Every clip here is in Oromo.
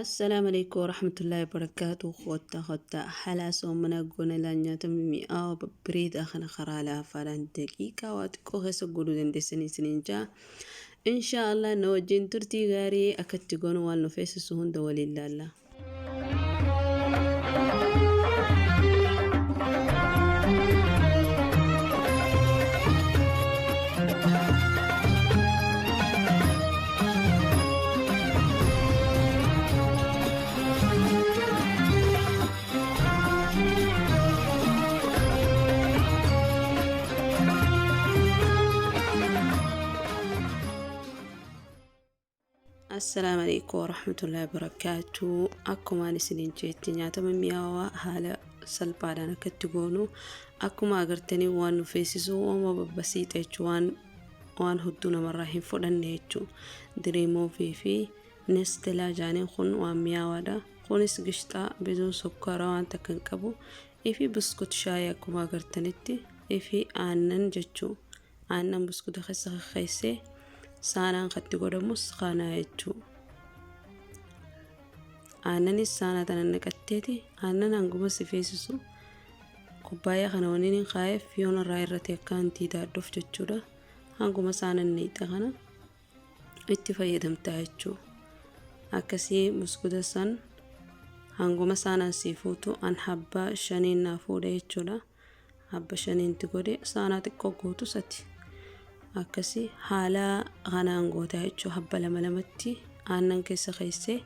Assalaamu alaikum warahmatullahi wabarakaatu. Kottaa kottaa haala soomana goona laan nyaata mimmi'aawaa babbareedaa kana karaa laafaadhaan daqiiqaa waa xiqqoo keessa godhuu dandeessanii isiniin jaa. Inshaa Allah na wajjin turtii gaarii akka itti goonu waan nu feesisu hunda waliin laalla. Assalaamu alaikum warahmatullahi wabarakaatu. Akkumaan isiniin jeetti nyaata mimmi'aawaa haala salphaadhaan akka itti goonu akkuma agartanii waan nu feesisu uuma babbasiixa jechuun waan waan hudduu namarraa hin fudhanne jechuun diriimoofii fi nestelaa jaaniin kun waan mi'aawaadha. Kunis gishxaa biduun sukkaara waan takka hin qabu. Ifi buskut shaayii akkuma agartanitti ifi aannan jechuu aannan buskuta keessa kakkeessee saanaan katti godhamus kanaa jechuu. Aannanis saanaa tana naqatteeti aannan hanguma si feesisu kubbaayyaa kana waniin hin kaa'eef yoon irraa irratti akka hantii daadhuuf jechuudha. Hanguma saanan neexa kana itti fayyadamtaa jechuu. Akkasii buskuta san hanguma saanaan sii fuutu an habba shaniin naa fuudhe jechuudha. Habba shaniinti godhe saanaa xiqqoo gootu sati. Akkasii haala kanaan gootaa jechuu habba lama lamatti aannan keessa keessee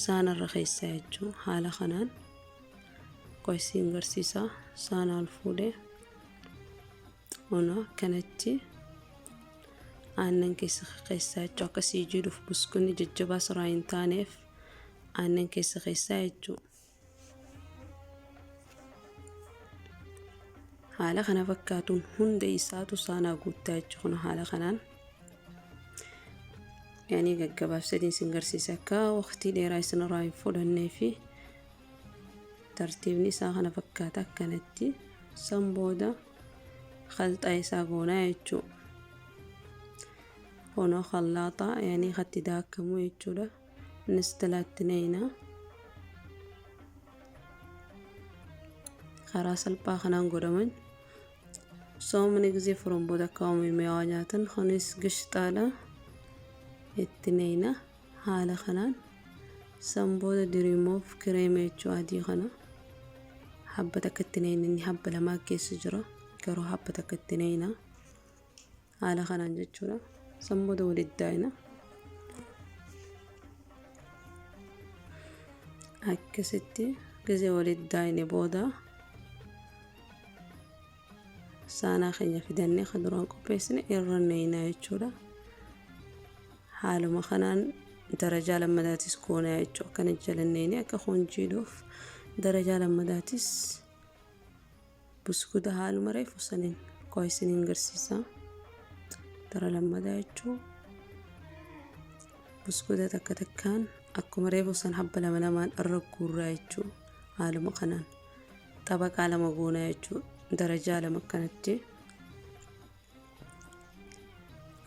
saanarra keessaa jechuu haala kanaan. Qoysiin garsiisaa saanaa ol fuudhee ono akkanatti aannan keessa keessaa jechuu akka sii jiidhuuf buskunni jajjabaa siraa hin taaneef aannan keessa keessaa jechuu. Haala kana fakkaatuun hunda isaatu saanaa guuttaa jechuu kun haala kanaan yaanii gaggabaabseetiin isin garsiisa akka waqtii dheeraa isin irraa hin fudhannee fi tartiibni isaa kana fakkaata akkanatti san booda khalxaa isaa goonaa jechuu kunoo khallaaxaa yaanii katti daakamu jechuudha nestelaatti neeyna karaa salphaa kanaan godhaman soomni gisee furan booda akka waan mi'aawaa nyaatan kunis gishxaadha itti neeyna haala kanaan san booda diriimoof kireema jechuu adii kana habba takka itti neeyna inni habba lamaa keessa jira garuu habba takka itti neeyna haala kanaan jechuudha san booda walitti daayina akkasitti gisee walitti daayine booda saanaa keenya fidannee kan duraan qopheessine irra neeyna jechuudha. Haaluma kanaan darajaa lammadaatis goonaa jechuudha. Akkana jala neeyne akka konjiidhuuf darajaa lammadaatis buskuta haaluma reefu saniin koo isiniin garsiisa. Dara lammadaa jechuun buskuta takka takkaan akkuma reefu san habba lama lamaan irra guurraa jechuudha. Haaluma kanaan. Xabaqaa lama goonaa jechuudha. Darajaa lama akkanatti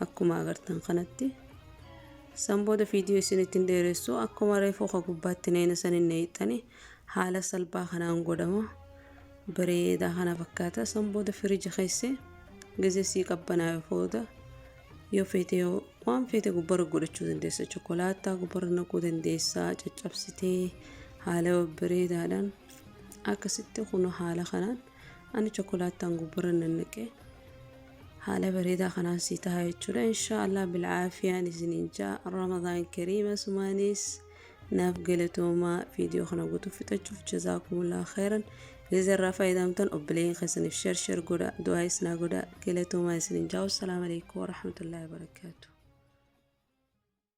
akkuma agartan kanatti. San booda viidiyoo isinitti hin dheeressu akkuma reefuu ka gubbaatti neena san hin neeyxani haala salphaa kanaan godhama. Bareedaa kana fakkaata. San booda firija keesse gizee sii qabbanaa'e booda yoo feete yoo waan feete gubbarra godhachuu dandeessa. Chokolaataa gubbarra naquu dandeessa caccabsitee haala babbareedaadhaan. Akkasitti kun haala kanaan ani chokolaataan gubbarra nannaqee haala bareedaa kanaan sii taha jechuudha. Inshaa Allah bilcaafiyaan isiniin jaa Ramadaan kariima sumaanis naaf galatoomaa viidiyoo kana guutuu fixachuuf jazaakumullah khairan. Gizee irraa fayyadamtan obboleeyyan keessaniif sheer sheer godha du'aa isinaa godha galatoomaa isiniin jaa. Wassalaamu alaikum warahmatullahi wabarakaatu.